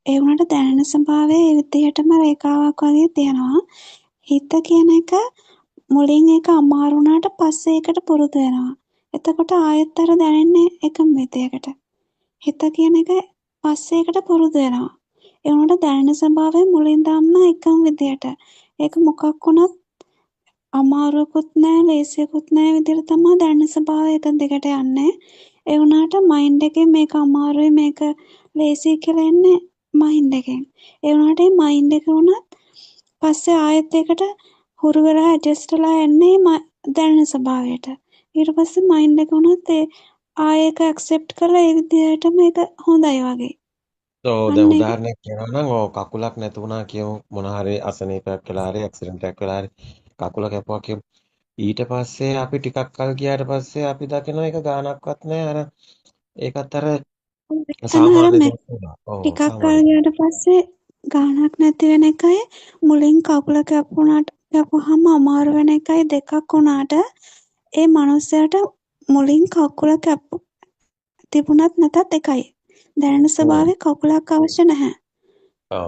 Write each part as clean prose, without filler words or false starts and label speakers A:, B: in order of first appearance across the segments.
A: ඒ වුණාට දැනෙන ස්වභාවය ඒ විදිහටම රේඛාවක් වගේ තියෙනවා. හිත කියන එක මුලින් ඒක අමාරු වුණාට පස්සේ ඒකට පුරුදු වෙනවා. එතකොට ආයෙත් අර දැනෙන්නේ එකම විදියකට. හිත කියන එක පස්සේ ඒකට පුරුදු වෙනවා. ඒ වුණාට දැනෙන ස්වභාවය මුලින් දාන්න එකම විදියට. ඒක මොකක් වුණත් අමාරුවකුත් නෑ ලේසියකුත් නෑ විදියට තමයි දැනෙන ස්වභාවය එක දිගට යන්නේ. ඒ වුණාට මයින්ඩ් එකෙන් මේක අමාරුයි මේක ලේසියි කියලා එන්නේ මයින්ඩ් එකෙන්. ඒ වුණාට ඒ මයින්ඩ් එක වුණත් පස්සේ ආයෙත් ඒකට හුරු වෙලා ඇඩ්ජස්ට් වෙලා එන්නේ දැනෙන ස්වභාවයට. ඊට පස්සේ මයින්ඩ් එක වුණත් ඒ ආයෙ ඒක ඇක්සෙප්ට් කරලා ඒ විදිහටම ඒක හොඳයි වගේ.
B: ඔව් දැන්
A: අන්න ඒක.
B: උදාහරණයක් කියනවා නම් ඔව් කකුලක් නැතු වුණා කියමු, මොන හරි අසනීපයක් වෙලා හරි ඇක්සිඩන්ට් එකක් වෙලා හරි කකුල කැපුවා කියමු. ඊට පස්සේ අපි ටිකක් කල් ගියාට පස්සේ අපි දකිනවා ඒක ගාණක්වත් නෑ, අර ඒකත් අර
A: එතන අර
B: සාමාන්‍ය
A: මේ
B: දෙයක් වෙනවා. ඔව්
A: ටිකක් කල්
B: සාමාන්‍ය.
A: ගියාට පස්සේ ගාණක් නැති වෙන එකයි මුලින් කකුල කැපුණාට කැපුවාම අමාරු වෙන එකයි දෙකක් වුණාට ඒ මනුස්සයාට මුලින් කකුල තිබුණත් නැතත් එකයි. දැනෙන ස්වභාවය කකුලක් අවශ්‍ය නැහැ.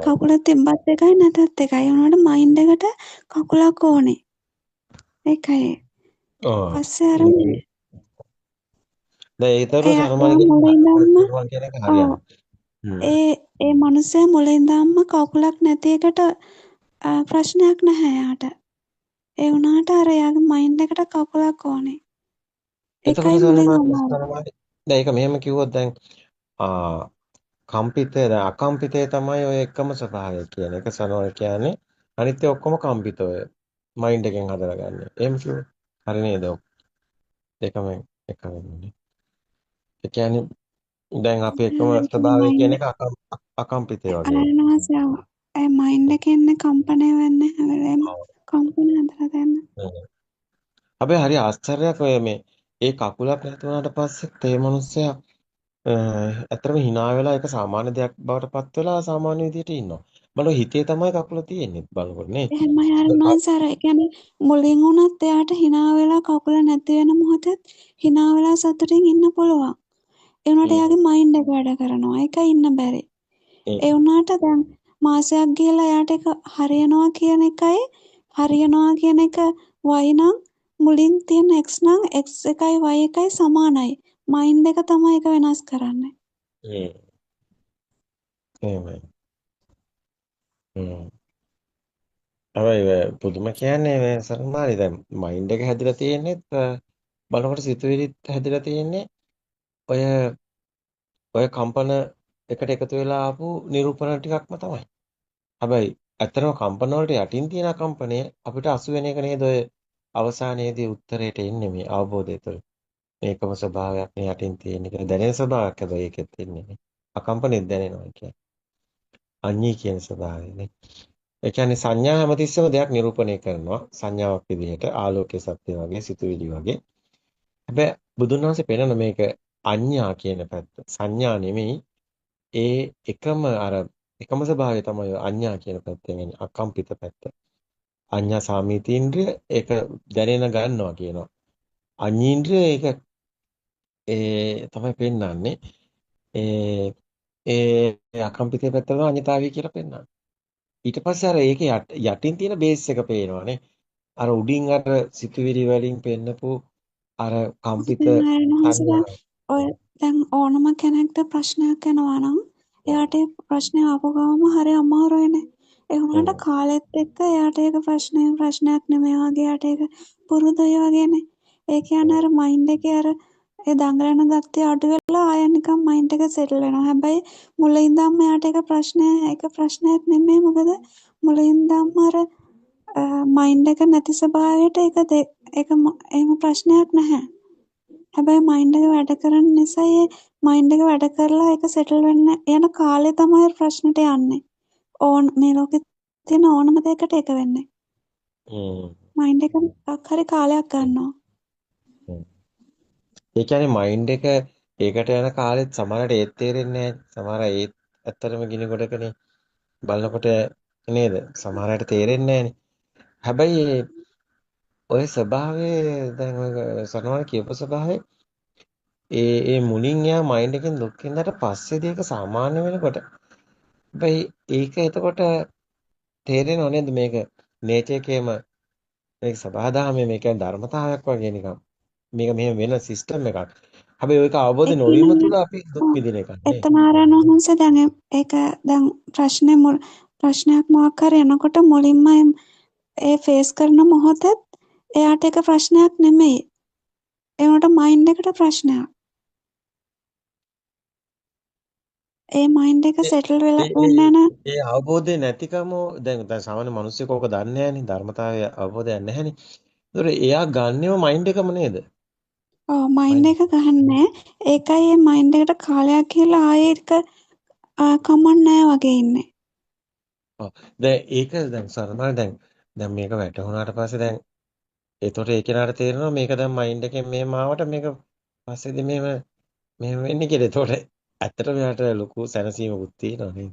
A: කකුල තිබ්බත් එකයි නැතත් එකයි. ඒ වුණාට මයින්ඩ් එකට කකුලක් ඕනේ. ඒකයි. පස්සේ අර
B: දැන් ඒතර
A: එයා
B: සනුමාන
A: මුලින් ඉඳන්ම
B: කියන එක හරියනවා.
A: ඒ ඒ මනුස්සයා මුලින් ඉඳන්ම කකුලක් නැති එකට ප්‍රශ්නයක් නැහැ එයාට. ඒ වුණාට අර එයාගේ මයින්ඩ් එකට කකුලක් ඕනේ.
B: එතකොට
A: ඒකයි මුලින් අමාරු.
B: සනුමාන දැන් ඒක මෙහෙම කිව්වොත් දැන් කම්පිතය දැන් අකම්පිතය තමයි ඔය එකම ස්වභාවය කියන එක සනුමාන කියන්නේ. අනිත් ඒවා ඔක්කොම කම්පිත ඔය මයින්ඩ් එකෙන් හදලා ගන්න. එහෙම කිව්වොත් හරි නේද? දෙකම එක වෙන්නේ. ඒ කියන්නේ දැන් අපි එකම ස්වභාවය කියන එක අකම්පිතය වගේ.
A: ඒ මයින්ඩ් එකේ ඉන්න කම්පණය වෙන්නේ හැම වෙලේම කම්පන හදලා දෙන්න.
B: හැබැයි හරි ආශ්චර්යයක් ඔය මේ ඒ කකුලක් නැති වුණාට පස්සෙත් ඒ මනුස්සයා ඇත්තටම hina වෙලා ඒක සාමාන්‍ය දෙයක් බවට පත් වෙලා සාමාන්‍ය විදියට ඉන්නවා. බලන්න හිතේ තමයි කකුල තියෙන්නේ බලනකොට නේ.
A: එහෙමයි අර මං සර් ඒ කියන්නේ මුලින් වුණත් එයාට hina වෙලා කකුල නැති වෙන මොහොතෙත් hina වෙලා සතුටින් ඉන්න පුළුවන්. ඒ වුණාට එයාගේ මයින්ඩ් එක වැඩ කරනවා. ඒක ඉන්න බැරි. ඒ වුණාට දැන් මාසයක් ගිහලා එයාට ඒක හරියනවා කියන එකයි හරියනවා කියන එක y නම් මුලින් තියෙන x නම් x එකයි y එකයි සමානයි. මයින්ඩ් එක තමයි ඒක වෙනස් කරන්නේ.
B: එහෙමයි. හැබැයි පුදුම කියන්නේ මේ සර්මාලි දැන් මයින්ඩ් එක හැදිලා තියෙන්නේත් බලනකොට සිතුවිලිත් හැදිලා තියෙන්නේ ඔය ඔය කම්පන එකට එකතු වෙලා ආපු නිරූපණ ටිකක්ම තමයි. හැබැයි ඇත්තටම කම්පන වලට යටින් තියෙන කම්පනය අපිට අසු වෙන එක නේද ඔය අවසානයේදී උත්තරයට එන්නේ මේ අවබෝධය තුළ. මේකම ස්වභාවයක් නේ යටින් තියෙන කියලා දැනෙන ස්වභාවයක් හැබැයි ඒකෙත් එන්නේ නේ. අකම්පනෙත් දැනෙනවා කියන්නේ. අඤ්ඤී කියන ස්වභාවය නේ. ඒ කියන්නේ සංඥා හැමතිස්සෙම දෙයක් නිරූපණය කරනවා සංඥාවක් විදිහට ආලෝකයේ සත්‍ය වගේ සිතුවිලි වගේ. හැබැයි බුදුන් වහන්සේ පෙන්නන මේක අඤ්ඤා කියන පැත්ත. සංඥා නෙමෙයි ඒ එකම අර එකම ස්වභාවය තමයි අඤ්ඤා කියන පැත්තෙන් එන්නේ අකම්පිත පැත්ත. අඤ්ඤා සාමීතීන්ද්‍රිය ඒක දැනෙන ගන්නවා කියනවා. අඤ්ඤීන්ද්‍රිය ඒක ඒ තමයි පෙන්වන්නේ. ඒ ඒ අකම්පිතේ පැත්ත තමයි අඤ්ඤතාවය කියලා පෙන්වන්නේ. ඊට පස්සේ අර ඒකේ යටින් තියෙන බේස් එක පේනවනේ. අර උඩින් අර සිතුවිලි වලින් පෙන්නපු අර කම්පිත සංඥා.
A: ඔය දැන් ඕනම කෙනෙක්ට ප්‍රශ්නයක් එනවා නම් එයාට ඒ ප්‍රශ්නය ආපු ගමම හරි අමාරුයිනේ. ඒ වුණාට කාලෙත් එක්ක එයාට ඒක ප්‍රශ්නයක් නෙමෙයි වගේ එයාට ඒක පුරුදුයි වගේනේ. ඒ කියන්නේ අර මයින්ඩ් එකේ අර ඒ දඟලන ගතිය අඩු වෙලා ආයෙ නිකන් මයින්ඩ් එක සෙටල් වෙනවා. හැබැයි මුල ඉඳන්ම එයාට ඒක ඒක ප්‍රශ්නයක් නෙමෙයි. මොකද මුල ඉඳන්ම අර මයින්ඩ් එක නැති ස්වභාවයට ඒක ඒක එහෙම ප්‍රශ්නයක් නැහැ. හැබැයි මයින්ඩ් එක වැඩ කරන නිසා ඒ මයින්ඩ් එක වැඩ කරලා ඒක සෙටල් වෙන්න යන කාලේ තමයි ප්‍රශ්නෙට යන්නේ. ඕන මේ ලෝකේ තියෙන ඕනම දෙයකට ඒක වෙන්නේ. මයින්ඩ් එක මොකක් හරි කාලයක් ගන්නවා.
B: ඒ කියන්නේ මයින්ඩ් එක ඒකට යන කාලෙත් සමහරට ඒත් තේරෙන්නේ නැහැ. සමහර අය ඒත් ඇත්තටම ගිනි ගොඩකනේ බලනකොට නේද? සමහර අයට තේරෙන්නේ නැහනේ. හැබැයි ඔය ස්වභාවය දැන් ඔය සනවල කියපු ස්වභාවය ඒ ඒ මුලින් එයා මයින්ඩ් එකෙන් දුක් විඳලා පස්සේදී ඒක සාමාන්‍ය වෙනකොට හැබැයි ඒක එතකොට තේරෙනව නේද මේක නේචර් එකේම මේක සබහාදහමේ මේ කියන්නේ ධර්මතාවයක් වගේ නිකන්. මේක මෙහෙම වෙන සිස්ටම් එකක්. හැබැයි ඔයක අවබෝධ
A: එතන
B: නොවීම තුල අපි දුක් විඳින එකක් නේ.
A: එතන ආරයන් වහන්සේ දැන් ඒක දැන් ප්‍රශ්නේ ප්‍රශ්නයක් මොකක් හරි එනකොට මුලින්ම ඒ ෆේස් කරන මොහොතෙත් එයාට ඒක ප්‍රශ්නයක් නෙමෙයි. ඒ වුණාට මයින්ඩ් එකට ප්‍රශ්නයක්. ඒ මයින්ඩ් එක සෙටල් වෙලා වෙන්න යන
B: ඒ අවබෝධය නැතිකම දැන් දැන් සාමාන්‍ය මිනිස්සුක ඕක දන්නේ නැහනේ ධර්මතාවය අවබෝධයක් නැහනේ. ඒතර එයා ගන්නෙම මයින්ඩ් එකම නේද?
A: ඔව් මයින්ඩ් එක ගහන්නේ. ඒකයි ඒ මයින්ඩ් එකට කාලයක් ගිහලා ආයේ ඒක කමක් නෑ වගේ ඉන්නේ.
B: ඔව් දැන් ඒක දැන් සරමාන දැන් දැන් මේක වැටහුණාට පස්සේ දැන් ඒතකොට ඒ කෙනාට තේරෙනවා මේක දැන් මයින්ඩ් එකෙන් මෙහෙම ආවට මේක පස්සේදී මෙහෙම මෙහෙම වෙන්නේ කියලා. ඒතකොට ඇත්තටම එයාට ලොකු සැනසීමකුත් තියෙනවා නේද?